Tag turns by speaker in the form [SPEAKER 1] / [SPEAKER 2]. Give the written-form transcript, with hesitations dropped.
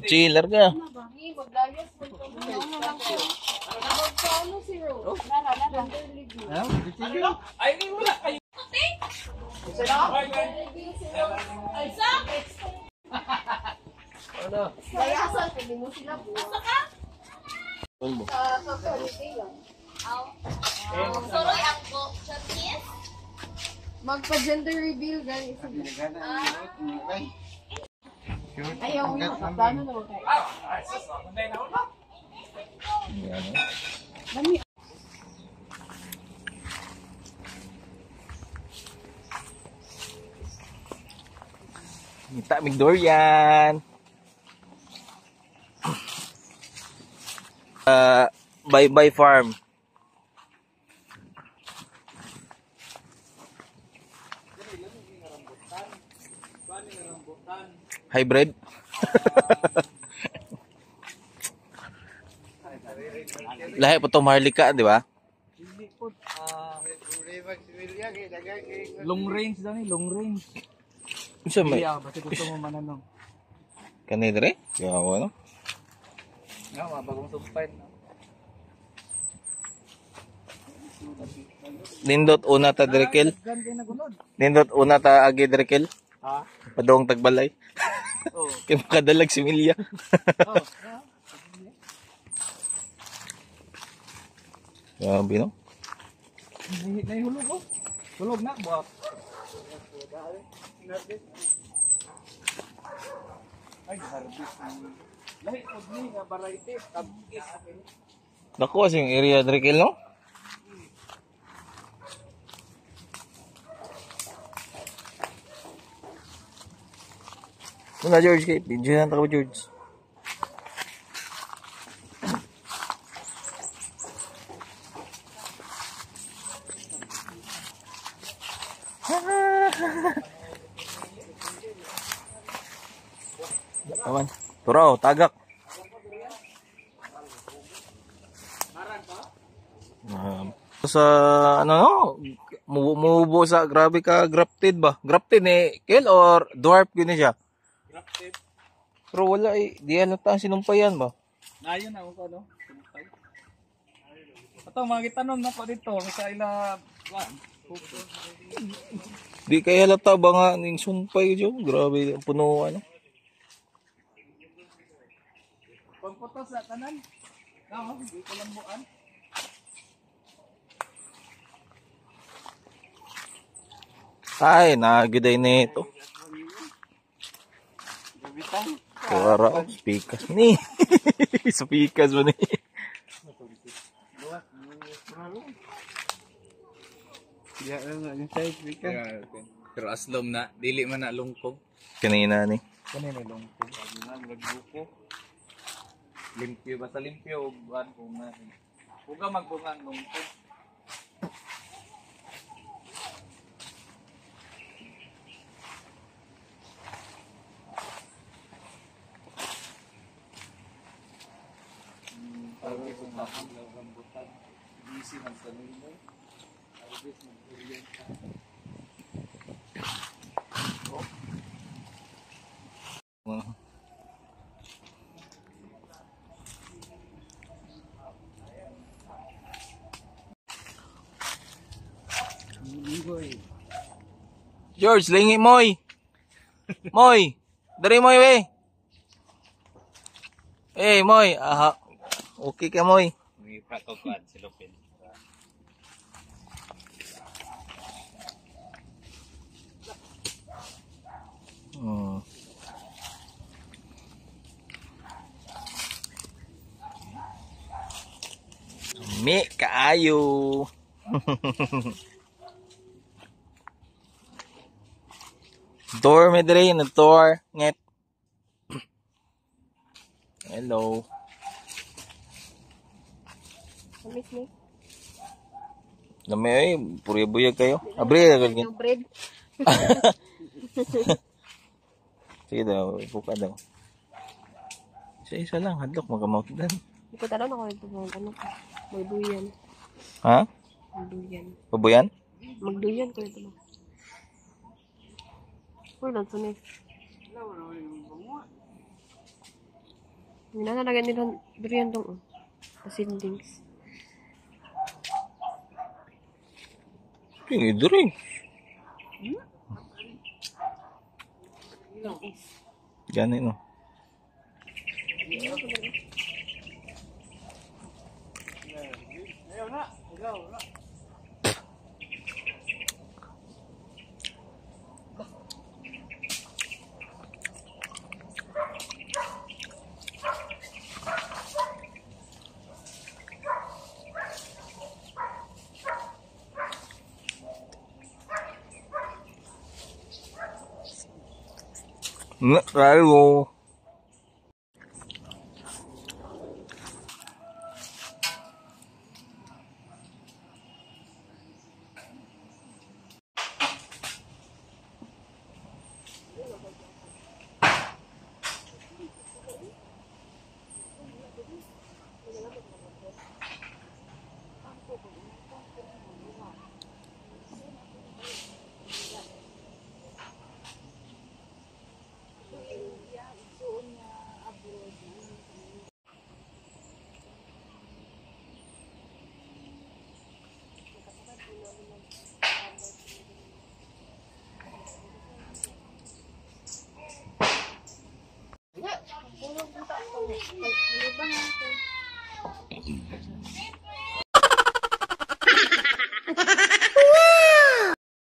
[SPEAKER 1] Chill, larga.
[SPEAKER 2] Magpa-gender reveal gani. Ayaw mo, plano naman kayo.
[SPEAKER 1] Ngita mig durian. Bye bye farm. Hybrid. Lahi po to Maharlika, di ba?
[SPEAKER 3] Long range daw ni, long range.
[SPEAKER 1] Unsa may
[SPEAKER 3] Iya, basta gusto mo mananong.
[SPEAKER 1] kani dire? Yawa no.
[SPEAKER 3] Nga, mga bagong sumpay.
[SPEAKER 1] Nindot una ta Drekel.
[SPEAKER 3] Gan kay nagunod.
[SPEAKER 1] Nindot una ta agi Drekel.
[SPEAKER 3] Ha?
[SPEAKER 1] Padong tagbalay.
[SPEAKER 3] Oo.
[SPEAKER 1] Kay makadalag si Milya.
[SPEAKER 3] Oh.
[SPEAKER 1] Grabe no.
[SPEAKER 3] Nahihulog oh. Hulog na, buwak. Ay, harvest. Lahi pod ni nga variety, tabkis.
[SPEAKER 1] Nakuha siyang area Drekel no? Muna George kay video na ta ka George. Aman. Turaw, tagak. Sa ano no, mubo sa grabe ka grafted ba? Grafted ni Kel or dwarf yun siya.
[SPEAKER 3] Grafted.
[SPEAKER 1] Pero wala eh, di ano ta sinumpayan ba?
[SPEAKER 3] Nayon na ako no. Sumpay. Ato mga gitanom nako dito sa ila wan.
[SPEAKER 1] Di kaya halata ba nga ning sumpay jo? Grabe ang puno ano.
[SPEAKER 3] Pagputos sa tanan. Nao, di ko lambuan.
[SPEAKER 1] Ay, nagiday nito. Kuwara, oh, spikas ni. Spikas mo ni.
[SPEAKER 3] Pero aslom na, dili man na lungkog.
[SPEAKER 1] Kanina ni.
[SPEAKER 3] Kanina lungkog. Nagbuko. Limpyo, basta limpyo ug buwan bunga. Uga magbunga ang lungkog. Busy man sa nilo. Harvest man durian.
[SPEAKER 1] George, lingi moy. Moy. Dari moy we. Eh, moy. Aha. Okay ka moy.
[SPEAKER 3] May protocol si Lupin.
[SPEAKER 1] Mi kaayo. Door mi diri na door nget. Hello.
[SPEAKER 2] Miss me.
[SPEAKER 1] Lami ay, puri buyag kayo. Abri
[SPEAKER 2] Yung bread.
[SPEAKER 1] Sige daw, ipuka daw. Isa-isa lang, hadlok magamaut dan.
[SPEAKER 2] Hindi ko tanong ako ito mga ano. Magduyan.
[SPEAKER 1] Ha?
[SPEAKER 2] Magduyan.
[SPEAKER 1] Babuyan?
[SPEAKER 2] Magduyan ko ito. Uy, lansunis. Ginanalagan nila durian dong. Oh. The seedlings.
[SPEAKER 1] Yung drink. Gani no. Nga tayo.